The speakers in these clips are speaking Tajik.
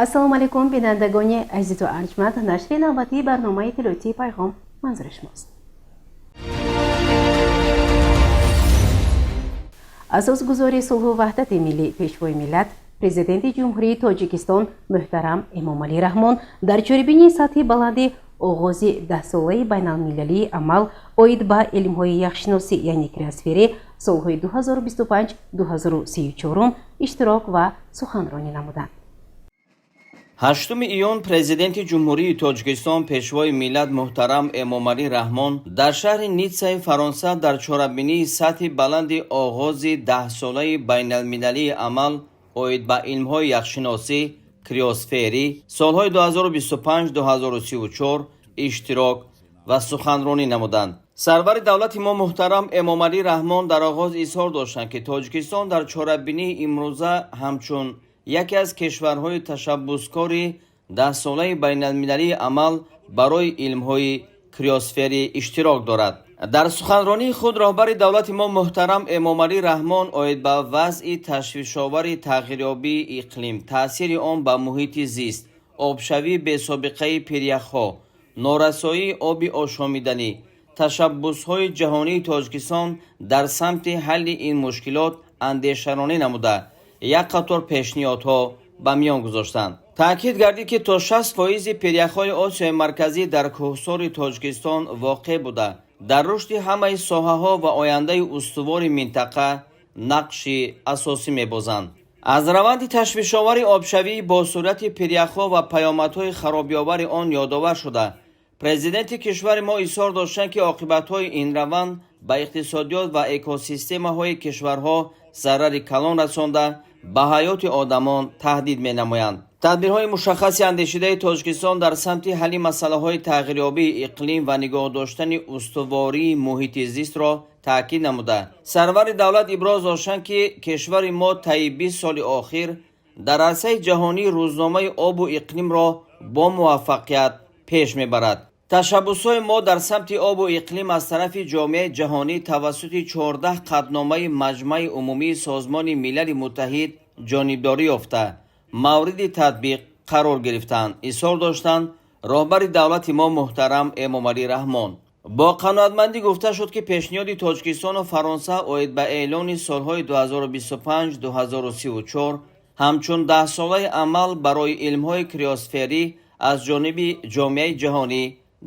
Ассалому алайкум, бинандагони азизу арҷманд. Нашри навбатии барномаи иттилоотии «Пайғом» манзури шумост. Асосгузори сулҳу ваҳдати миллӣ, Пешвои миллат, Президенти Ҷумҳурии Тоҷикистон муҳтарам Эмомалӣ Раҳмон дар чорабинии сатҳи баланди оғози даҳсолаи байналмилалии амал оид ба илмҳои яхшиносӣ, яъне криосферӣ, солҳои 2025-2034 иштирок ва суханронӣ намуданд. 8 июн Президенти Ҷумҳурии Тоҷикистон, Пешвои миллат муҳтарам Эмомалӣ Раҳмон дар шаҳри Ниццаи Фаронса дар чорабинии сатҳи баланди оғози даҳсолаи байналмилалии амал оид ба илмҳои яхшиносӣ, криосферӣ, солҳои 2025-2034 иштирок ва суханронӣ намуданд. Сарвари давлати мо муҳтарам Эмомалӣ Раҳмон дар оғоз изҳор доштанд, ки Тоҷикистон дар чорабинии имрӯза ҳамчун яке аз кишварҳои ташаббускори даҳсолаи байналмилалии амал барои илмҳои криосферӣ иштирок дорад. Дар суханронии худ роҳбари давлати мо муҳтарам Эмомалӣ Раҳмон оид ба вазъи ташвишовари тағйирёбии иқлим, таъсири он ба муҳити зист, обшавии бесобиқаи пиряхҳо, норасоии оби ошомиданӣ, ташаббусҳои ҷаҳонии Тоҷикистон дар самти ҳалли ин мушкилот андешаронӣ намуда, як қатор пешниҳодҳо ба миён гузоштанд. Таъкид гардид, ки то 60 фоизи пиряхҳои Осиёи Марказӣ дар кӯҳсори Тоҷикистон воқеъ буда, дар рушди ҳамаи соҳаҳо ва ояндаи устувори минтақа нақши асосӣ мебозанд. Аз раванди ташвишовари обшавии бо суръати пиряхҳо ва паёмадҳои харобиовари он ёдовар шуда, президенти кишвари мо изҳор доштанд, ки оқибатҳои ин раванд ба иқтисодиёт ва экосистемаҳои кишварҳо зарари калон расонда, ба ҳаёти одамон таҳдид менамоянд. Тадбирҳои мушаххаси андешидаи Тоҷикистон дар самти ҳалли масъалаҳои тағйирёбии иқлим ва нигоҳ доштани устувории муҳити зистро таъкид намуда, сарвари давлат иброз доштанд, ки кишвари мо таи 20 соли охир дар арсаи ҷаҳонӣ рӯзномаи обу иқлимро бо муваффақият пеш мебарад. Ташаббусҳои мо дар самти обу иқлим аз тарафи ҷомеаи ҷаҳонӣ тавассути 14 қатъномаи Маҷмаи Умумии Созмони Милали Муттаҳид ҷонибдорӣ ёфта, мавриди татбиқ қарор гирифтанд, изҳор доштанд роҳбари давлати мо муҳтарам Эмомалӣ Раҳмон. Бо қаноатмандӣ гуфта шуд, ки пешниҳоди Тоҷикистону Фаронса оид ба эълони солҳои 2025-2034 ҳамчун даҳсолаи амал барои илмҳои криосферӣ аз ҷониби ҷомеаи ҷаҳонӣ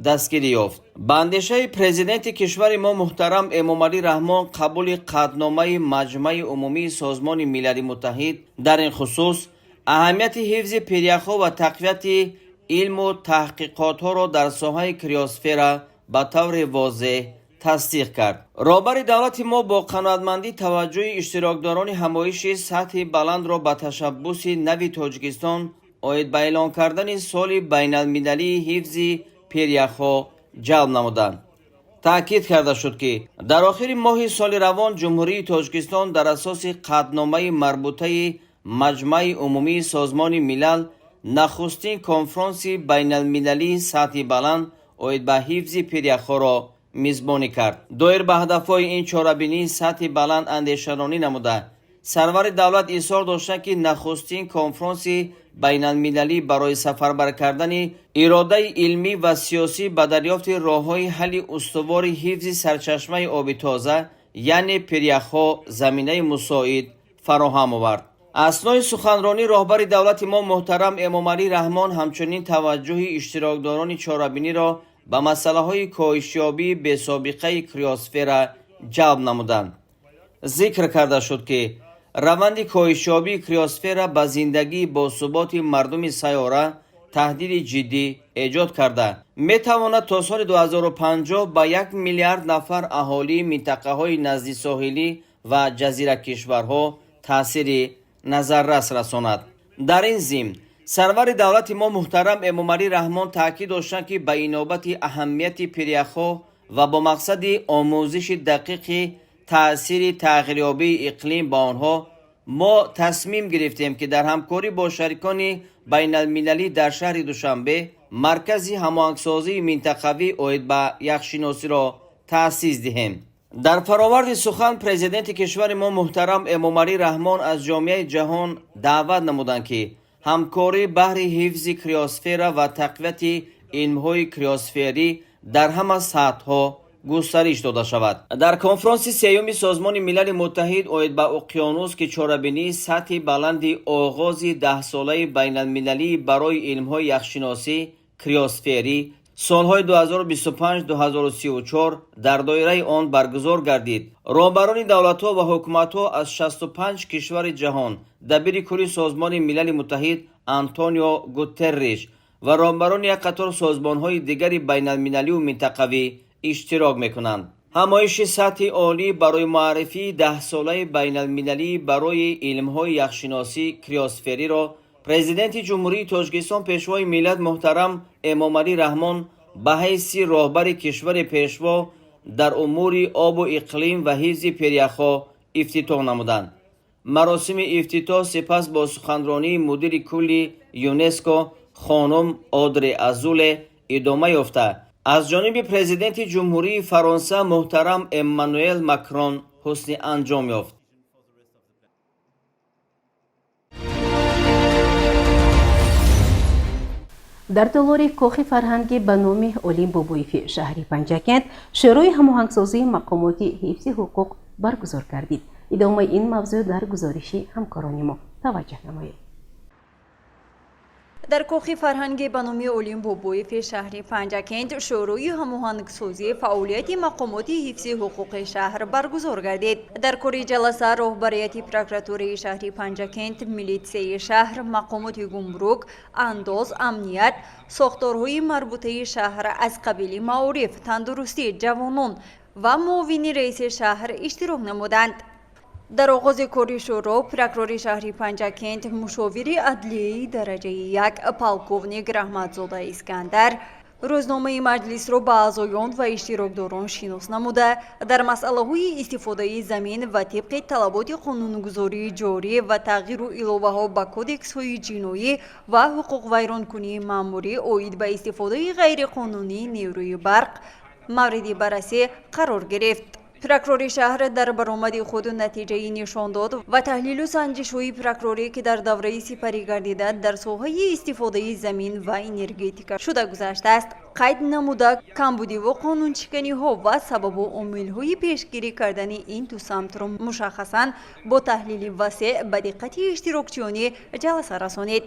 дастгирӣ ёфт. Ба андешаи президенти кишвари мо муҳтарам Эмомалӣ Раҳмон, қабули қатъномаи Маҷмаи Умумии Созмони Милали Муттаҳид дар ин хусус аҳамияти ҳифзи пиряхҳо ва тақвияти илму таҳқиқотҳоро дар соҳаи криосфера ба таври возеҳ тасдиқ кард. Роҳбари давлати мо бо қаноатмандӣ таваҷҷӯҳи иштирокдорони ҳамоиши сатҳи баландро ба ташаббуси нави Тоҷикистон оид ба эълон кардани соли байналмилалии ҳифзи пиряхҳо ҷалб намуданд. Таъкид карда шуд, ки дар охири моҳи соли равон Ҷумҳурии Тоҷикистон дар асоси қатъномаи марбутаи Маҷмаи Умумии Созмони Милал нахустин конфронси байналмилалии сатҳи баланд оид ба ҳифзи пиряхҳоро мизбонӣ кард. Доир ба ҳадафҳои ин чорабинии сатҳи баланд андешаронӣ намуда, сарвари давлат изҳор доштанд, ки нахустин конфронси байналмилалӣ барои сафарбар кардани иродаи илмӣ ва сиёсӣ ба дарёфти роҳҳои ҳалли устувори ҳифзи сарчашмаи оби тоза, яъне пиряхҳо, заминаи мусоид фароҳам овард. Аснои суханронӣ роҳбари давлати мо муҳтарам Эмомалӣ Раҳмон ҳамчунин таваҷҷӯҳи иштирокдорони чорабиниро ба масъалаҳои коҳишёбии бесобиқаи криосфера ҷалб намуданд. Зикр карда шуд, ки раванди коҳишёбии криосфера ба зиндагии босуботи мардуми сайёра таҳдиди ҷиддӣ эҷод карда метавонад, то соли 2050 ба 1 миллиард нафар аҳолии минтақаҳои наздисоҳилӣ ва ҷазиракишварҳо таъсири назаррас расонад. Дар ин зимн сарвари давлати мо муҳтарам Эмомалӣ Раҳмон таъкид доштанд, ки ба инобати аҳамияти пиряхҳо ва бо мақсади омӯзиши дақиқи таъсири тағйирёбии иқлим ба онҳо мо тасмим гирифтем, ки дар ҳамкорӣ бо шарикони байналмилалӣ дар шаҳри Душанбе маркази ҳамоҳангсозии минтақавӣ оид ба яхшиносиро таъсис диҳем. Дар фароварди сухан президенти кишвари мо муҳтарам Эмомалӣ Раҳмон аз ҷомеаи ҷаҳон даъват намуданд, ки Ҳамкорӣ баҳри ҳифзи криосфера ва тақвияти илмҳои криосферӣ дар ҳама сатҳҳо густариш дода шавад. Дар конфронси сеюми Созмони Милали Муттаҳид оид ба уқёнус, ки чорабинии сатҳи баланди оғози даҳсолаи байналмилалӣ барои илмҳои яхшиносӣ криосферӣ солҳои 2025-2034 дар доираи он баргузор гардид, роҳбарони давлатҳо ва ҳукуматҳо аз 65 кишвари ҷаҳон, дабири кулли Созмони Милали Муттаҳид Антонио Гутерриш ва роҳбарони як қатор созмонҳои дигари байналмилалию минтақавӣ иштирок мекунанд. Ҳамоиши сатҳи олӣ барои муаррифии даҳсолаи байналмилалӣ барои илмҳои яхшиносӣ криосфериро Президенти Ҷумҳурии Тоҷикистон, Пешвои миллат муҳтарам Эмомалӣ Раҳмон ба ҳайси роҳбари кишвари пешво дар умури обу иқлим ва ҳифзи пиряхҳо ифтитоҳ намуданд. Маросими ифтитоҳ сипас бо суханронии мудири кулли ЮНЕСКО хонум Одре Азуле идома ёфта, аз ҷониби Президенти Ҷумҳурии Фаронса муҳтарам Эммануэл Макрон ҳусни анҷом ёфт. Дар толори кохи фарҳангӣ ба номи Олим Бобоеви шаҳри Панҷакент шӯрои ҳамоҳангсозии мақомоти ҳифзи ҳуқуқ баргузор гардид. Идомаи ин мавзӯъ дар гузориши ҳамкорони мо, таваҷҷӯҳ намоед. Дар кохи фарҳангӣ ба номи Олим Бобоеви шаҳри Панҷакент шӯрои ҳамоҳангсозии фаъолияти мақомоти ҳифзи ҳуқуқи шаҳр баргузор гардид. Дар кори ҷаласа роҳбарияти прокуратураи шаҳри Панҷакент, милитсияи шаҳр, мақомоти гумрук, андоз, амният, сохторҳои марбутаи шаҳр аз қабили маориф, тандурустӣ, ҷавонон ва муовини раиси шаҳр иштирок намуданд. Дар оғози кори шӯро прокурори шаҳри Панҷакент, мушовири адлияи дараҷаи як, полковник Раҳматзода Искандар рӯзномаи маҷлисро ба аъзоён ва иштирокдорон шинос намуда, дар масъалаҳои истифодаи замин ва тибқи талаботи қонунгузории ҷорӣ ва тағйиру иловаҳо ба кодексҳои ҷиноӣ ва ҳуқуқвайронкунии маъмурӣ оид ба истифодаи ғайриқонунии нерӯи барқ мавриди баррасӣ қарор гирифт. Прокурори шаҳр дар баромади худ натиҷаи нишондод ва таҳлилу санҷишҳои прокурорӣ, ки дар давраи сипарӣ гардида дар соҳаи истифодаи замин ва энергетика шуда гузаштааст, қайд намуда, камбудиву қонуншиканиҳо ва сабабу омилҳои пешгирӣ кардани ин ду самтро мушаххасан бо таҳлили васеъ ба диққати иштирокчиёни ҷаласа расонид.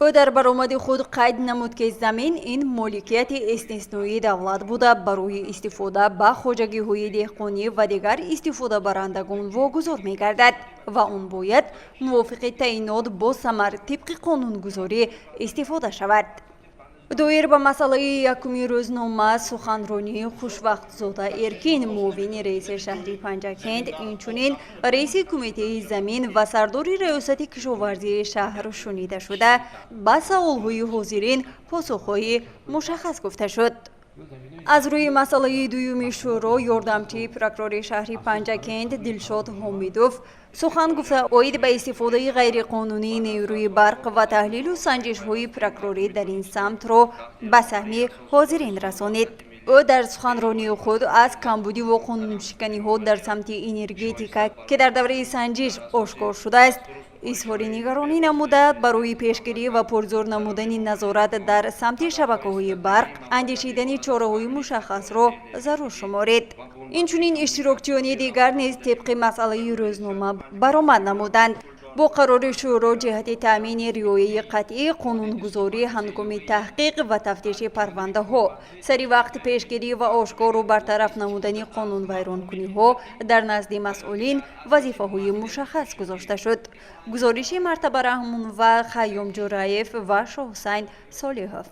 Ӯ дар баромади худ қайд намуд, ки замин ин моликияти истисноии давлат буда, барои истифода ба хоҷагиҳои деҳқонӣ ва дигар истифодабарандагон вогузор мегардад ва он бояд мувофиқи таъинот бо самар тибқи қонунгузорӣ истифода шавад. Доир ба масъалаи якуми рӯзнома суханронии Хушвақтзода Эркин, муовини раиси шаҳри Панҷакент, инчунин раиси кумитаи замин ва сардори раёсати кишоварзии шаҳр шунида шуда, ба саволҳои ҳозирин посухҳои мушаххас гуфта шуд. Аз рӯи масъалаи дуюми шӯро ёрдамчии прокурори шаҳри Панҷакент Дилшод Ҳомидов сухан гуфта, оид ба истифодаи ғайриқонунии нерӯи барқ ва таҳлилу санҷишҳои прокурорӣ дар ин самтро ба саҳми ҳозирин расонид. Ӯ дар суханронии худ аз камбудиву қонуншиканиҳо дар самти энергетика, ки дар давраи санҷиш ошкор шудааст, изҳори нигаронӣ намуда, барои пешгирӣ ва пурзӯр намудани назорат дар самти шабакаҳои барқ андешидани чораҳои мушаххасро зарур шуморид. Инчунин иштирокчиёни дигар низ тибқи масъалаи рӯзнома баромад намуданд. Бо қарори шӯро ҷиҳати таъмини риояи қатъии қонунгузорӣ ҳангоми таҳқиқ ва тафтиши парвандаҳо, сари вақт пешгирӣ ва ошкору бартараф намудани қонунвайронкуниҳо дар назди масъулин вазифаҳои мушаххас гузошта шуд. Гузориши Мартаба Раҳмон ва Хайём Ҷураев ва Шоҳусайн Солиҳов.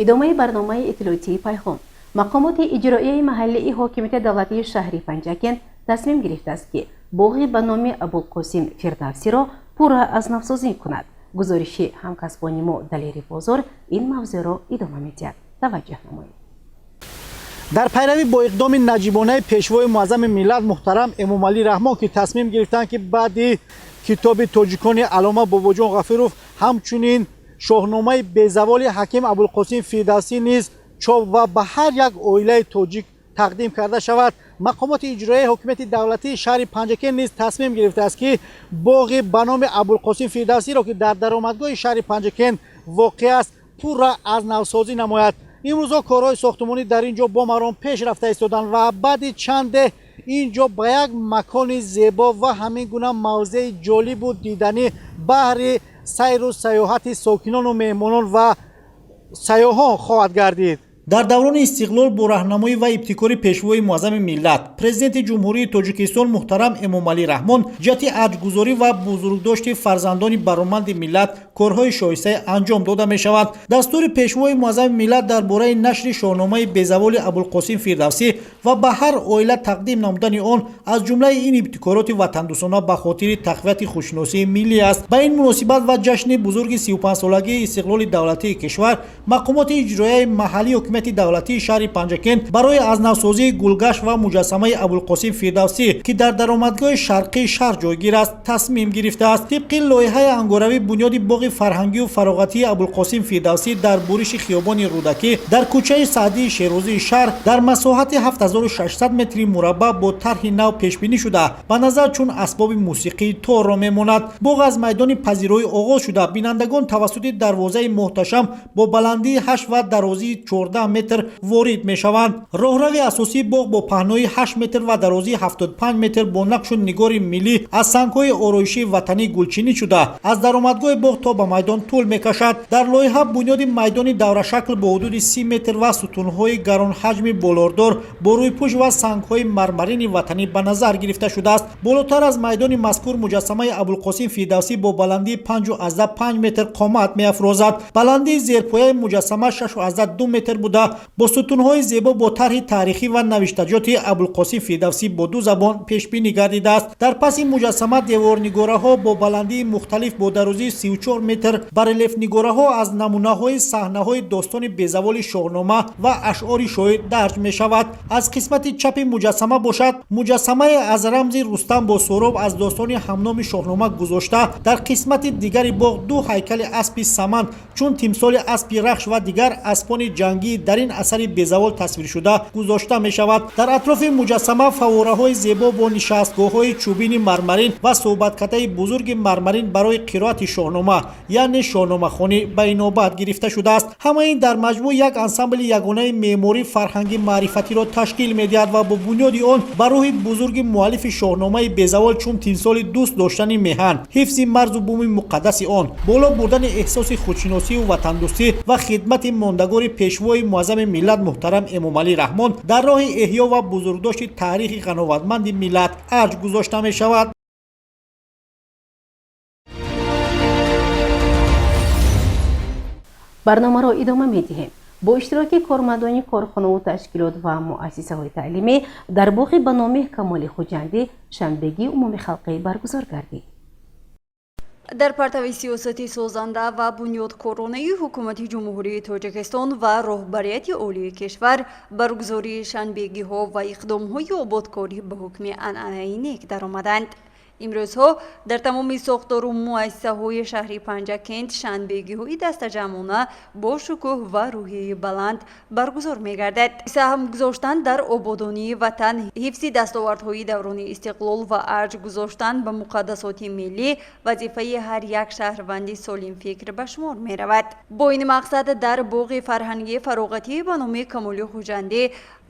Идомаи барномаи иттилоотии Пайғом. Мақомоти иҷроияи маҳаллии ҳокимияти давлатии шаҳри Панҷакент тасмим гирифтааст, ки боғи ба номи Абулқосим Фирдавсиро пурра аз навсозӣ кунад. Гузориши ҳамкасбони мо Далери Бозор ин мавзӯъро идома медиҳад, таваҷҷӯҳ намоед. Дар пайравӣ бо иқдоми наҷибонаи Пешвои муаззами миллат муҳтарам Эмомалӣ Раҳмон, ки тасмим гирифтанд, ки баъди китоби тоҷикони аллома Бобоҷон Ғафуров, ҳамчунин шоҳномаи безаволи ҳаким Абулқосим Фирдавсӣ низ чоп ва ба ҳар як оилаи тоҷик тақдим карда шавад. Мақомоти иҷроияи ҳокимияти давлатии шаҳри Панҷакент низ тасмим гирифтааст, ки боғи ба номи Абулқосим Фирдавсиро, ки дар даромадгоҳи шаҳри Панҷакент воқеъ аст, пурра аз навсозӣ намояд. Имрӯзҳо корҳои сохтумонӣ дар ин ҷо бо маром пеш рафта истоданд ва баъди чанде ин ҷо ба як макони зебо ва ҳамин гуна мавзеи ҷолибу диданӣ баҳри сайру сайёҳати сокинону меҳмонон ва сайёҳон хоҳад гардид. Дар даврони истиқлол бо раҳнамоӣ ва ибтикори Пешвои муаззами миллат, Президенти Ҷумҳурии Тоҷикистон муҳтарам Эмомалӣ Раҳмон, ҷиҳати арҷгузорӣ ва бузургдошти фарзандони бароманди миллат корҳои шоистае анҷом дода мешаванд. Дастури Пешвои муаззами миллат дар бораи нашри Шоҳномаи безаволи Абулқосим Фирдавсӣ ва ба ҳар оила тақдим намудани он аз ҷумлаи ин ибтикороти ватандӯстона ба хотири тақвияти худшиносии миллӣ аст. Ба ин муносибат ва ҷашни бузурги 35-солагии истиқлоли давлатии кишвар мақомоти иҷроияи маҳаллии ҳокимияти давлатии шаҳри Панҷакент барои аз навсозии гулгашт ва муҷассамаи Абулқосим Фирдавсӣ, ки дар даромадгоҳи шарқии шаҳр ҷойгир аст, тасмим гирифтааст. Тибқи лоиҳаи ангоравӣ, бунёди боғи фарҳангию фароғатии Абулқосим Фирдавсӣ дар буриши хиёбони Рӯдакӣ дар кӯчаи Саъдии Шерозии шаҳр дар масоҳати 7600 метри мураббаъ бо тарҳи нав пешбинӣ шуда, ба назар чун асбоби мусиқии торро мемонад. Боғ аз майдони пазироӣ оғоз шуда, бинандагон тавассути дарвозаи муҳташам бо баландии 8 ва дарозии 14 метр ворид мешаванд. Роҳрави асосии боғ бо паҳнои 8 метр ва дарозии 75 метр бо нақшу нигори миллӣ аз сангҳои ороишии ватанӣ гулчинӣ шуда, аз даромадгоҳи боғ то ба майдон тӯл мекашад. Дар лоиҳа бунёди майдони даврашакл бо ҳудуди 30 метр ва сутунҳои гаронҳаҷми болордор бо рӯйпӯш ва сангҳои мармарини ватанӣ ба назар гирифта шудааст. Болотар аз майдони мазкур муҷассамаи Абулқосим Фирдавсӣ бо баландии 5,5 метр қомат меафрозад. Баландии зерпояи муҷассама 6,2 метр буда, бо сутунҳои зебо бо тарҳи таърихӣ ва навиштаҷоти Абулқосим Фирдавсӣ бо ду забон пешбинӣ гардидааст. Дар паси муҷассама деворнигораҳо бо баландии мухталиф бо дарозии 34 метр барелефнигораҳо аз намунаҳои саҳнаҳои достони безаволи Шоҳнома ва ашъори шоир дарҷ мешавад. Аз қисмати чапи муҷассама бошад, муҷассамае аз рамзи Рустам бо Суҳроб аз достони ҳамноми Шоҳнома гузошта, дар қисмати дигари боғ ду ҳайкали аспи Саманд чун тимсоли аспи Рахш ва дигар аспони ҷангӣ дар ин асари безавол тасвиршуда гузошта мешавад. Дар атрофи муҷассама фаввораҳои зебо бо нишастгоҳҳои чӯбини мармарин ва суҳбаткатаи бузурги мармарин барои қироати Шоҳнома, яъне шоҳномахонӣ, ба инобат гирифта шудааст. Ҳамаи ин дар маҷмӯъ як ансамбли ягонаи меъморӣ, фарҳангӣ, маърифатиро ташкил медиҳад ва бо бунёди он ба рӯҳи бузурги муаллифи Шоҳномаи безавол чун тимсоли дӯст доштани меҳан, ҳифзи марзу буми муқаддаси он, боло бурдани эҳсоси худшиносию ватандӯстӣ ва хидмати мондагори Пешвои муаззами миллат муҳтарам Эмомалӣ Раҳмон дар роҳи эҳё ва бузургдошти таърихи ғановатманди миллат арҷ гузошта мешавад. Барномаро идома медиҳем. Бо иштироки кормандони корхонаву ташкилот ва муассисаҳои таълимӣ дар боғи ба номи Камоли Хуҷандӣ шанбегии умумихалқӣ баргузор гардид. Дар партави сиёсати созанда ва бунёдкоронаи Ҳукумати Ҷумҳурии Тоҷикистон ва роҳбарияти олии кишвар баргузории шанбегиҳо ва иқдомҳои ободкорӣ ба ҳукми анъанаи нек даромаданд. Имрӯзҳо дар тамоми сохтору муассисаҳои шаҳри Панҷакент шанбегиҳои дастаҷамъона бо шукӯҳ ва рӯҳияи баланд баргузор мегардад. Саҳм гузоштан дар ободонии ватан, ҳифзи дастовардҳои даврони истиқлол ва арҷ гузоштан ба муқаддасоти миллӣ вазифаи ҳар як шаҳрванди солимфикр ба шумор меравад. Бо ин мақсад дар боғи фарҳангии фароғатӣ ба номи Камоли Хуҷандӣ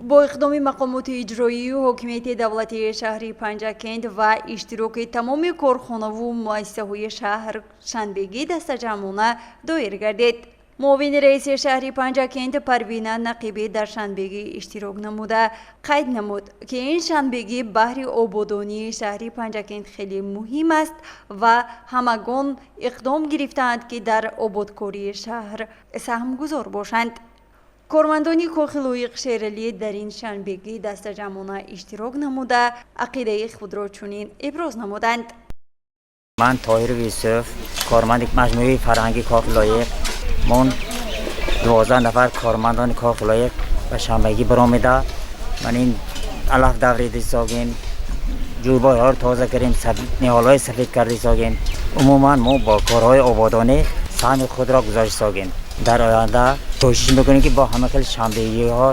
бо иқдоми мақомоти иҷроию ҳокимияти давлатии шаҳри Панҷакент ва иштироки тамоми корхонаву муассисаҳои шаҳр шанбегӣ дастаҷамъона доир гардид. Муовини раиси шаҳри Панҷакент Парвина Нақибӣ дар шанбегӣ иштирок намуда, қайд намуд, ки ин шанбегӣ баҳри ободонии шаҳри Панҷакент хеле муҳим аст ва ҳамагон иқдом гирифтаанд, ки дар ободкории шаҳр саҳмгузор бошанд. Кормандони кохи Лоиқ Шералӣ дар ин шанбегӣ дастаҷамъона иштирок намуда, ақидаи худро чунин иброз намуданд. Ман Тоҳиров Юсуф, корманди маҷмӯаи фарҳангии кохи Лоиқ. Мо 12 нафар кормандони кохи Лоиқ ба шанбегӣ баромеда. Ман ин алаф даврида согем, ҷӯйборҳоро тоза кардем, ниҳолҳои сафед карда согем. Умуман мо бо корҳои ободонӣ саҳми худро гузошта согем. Дар оянда кӯшиш мекунем, ки бо ҳама хел шанбегиҳо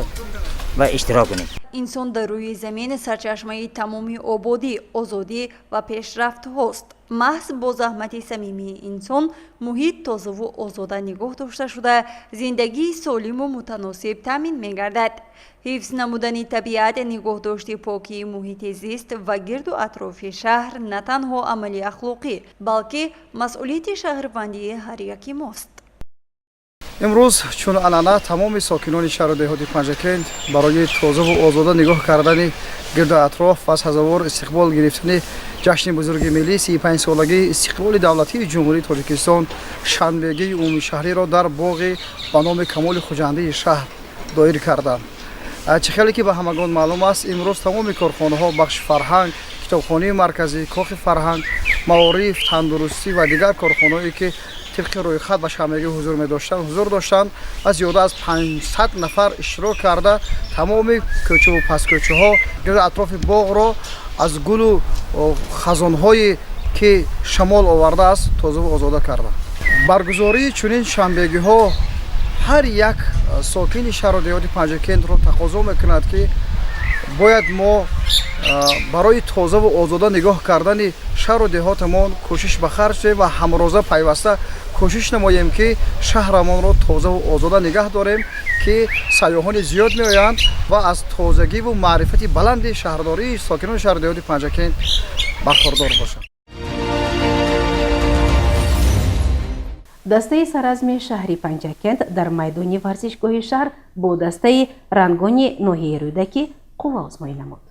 ва иштирок кунем. Инсон дар рӯи замин сарчашмаи тамоми ободӣ, озодӣ ва пешрафтҳост. Маҳз бо заҳмати самимии инсон муҳит тозаву озода нигоҳ дошта шуда, зиндагии солиму мутаносиб таъмин мегардад. Ҳифз намудани табиат, нигоҳдошти покии муҳити зист ва гирду атрофи шаҳр на танҳо амали ахлоқӣ, балки масъулияти шаҳрвандии ҳар яки мост. Имрӯз чун анъана тамоми сокинони шаҳру деҳоти Панҷакент барои тозаву озода нигоҳ кардани гирду атроф ва сазовор истиқбол гирифтани ҷашни бузурги миллӣ, 35-солагии истиқлоли давлатии Ҷумҳурии Тоҷикистон, шанбегии умумишаҳриро дар боғи ба номи Камоли Хуҷандии шаҳр доир карданд. Чӣ хеле ки ба ҳамагон маълум аст, имрӯз тамоми корхонаҳо, бахши фарҳанг, китобхонаи марказӣ, кохи фарҳанг, маориф, тандурустӣ ва дигар корхонаҳое ки тибқи рӯйхат ба шанбегӣ ҳузур медоштанд, ҳузур доштанд ва зиёда аз 500 нафар иштирок карда, тамоми кӯчаву пасткӯчаҳо, гирду атрофи боғро аз гулу хазонҳое ки шамол овардааст, тозаву озода карданд. Баргузории чунин шанбегиҳо ҳар як сокини шаҳру деҳоти Панҷакентро тақозо мекунад, ки бояд мо барои тозаву озода нигоҳ кардани шаҳру деҳотамон кӯшиш ба харҷ диҳем ва ҳамроза пайваста кӯшиш намоем, ки шаҳрамонро тозаву озода нигаҳ дорем, ки сайёҳони зиёд меоянд ва аз тозагиву маърифати баланди шаҳрдории сокинони шаҳру деҳоти Панҷакент бархурдор бошанд. Дастаи Саразми шаҳри Панҷакент дар майдони варзишгоҳи шаҳр бо дастаи Рангони ноҳияи Рӯдакӣ қувваозмоӣ намуд.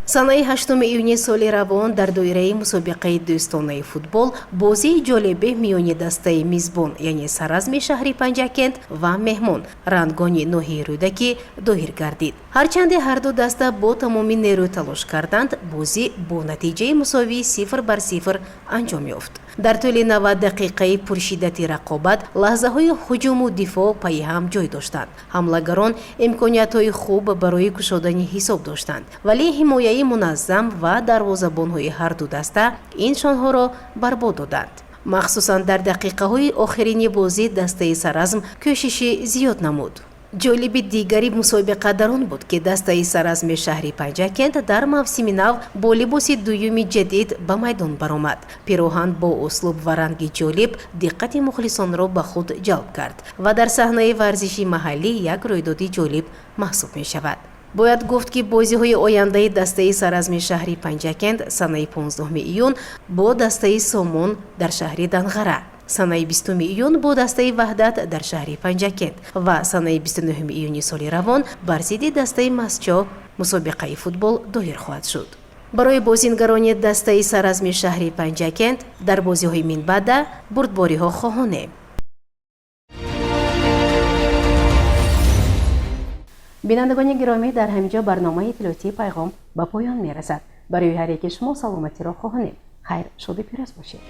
Санаи 8 июни соли равон дар доираи мусобиқаи дӯстонаи футбол бозии ҷолибе миёни дастаи мизбон, яъне Саразми шаҳри Панҷакент, ва меҳмон, Рангони ноҳияи Рӯдакӣ доир гардид. Ҳарчанде ҳарду даста бо тамоми нерӯ талош карданд, бозӣ бо натиҷаи мусовии 0-0 анҷом ёфт. Дар тӯли 90 дақиқаи пуршиддати рақобат лаҳзаҳои ҳуҷуму дифоъ пайи ҳам ҷой доштанд. Ҳамлагарон имкониятҳои хуб барои кушодани ҳисоб доштанд, вале ҳимояи муназзам ва дарвозабонҳои ҳарду даста ин шонҳоро барбод доданд. Махсусан дар дақиқаҳои охирини бозӣ дастаи Саразм кӯшиши зиёд намуд. Ҷолиби дигари мусобиқа дар он буд, ки дастаи Саразми шаҳри Панҷакент дар мавсими нав бо либоси дуюми ҷадид ба майдон баромад. Пироҳан бо услуб ва ранги ҷолиб диққати мухлисонро ба худ ҷалб кард ва дар саҳнаи варзиши маҳаллӣ як рӯйдоди ҷолиб маҳсуб мешавад. Бояд гуфт, ки бозиҳои ояндаи дастаи Саразми шаҳри Панҷакент санаи 15 июн бо дастаи Сомон дар шаҳри Данғара, санаи 20 июн бо дастаи Ваҳдат дар шаҳри Панҷакент ва санаи 29 июни соли равон бар зидди дастаи Масчо мусобиқаи футбол доир хоҳад шуд. Барои бозингарони дастаи Саразми шаҳри Панҷакент дар бозиҳои минбаъда бурдбориҳо хоҳонем. Бинандагони гиромӣ, дар ҳамин ҷо барномаи иттилоотии Пайғом ба поён мерасад. Барои ҳар яки шумо саломатиро хоҳонем. Хайр, шоду пирӯз бошед.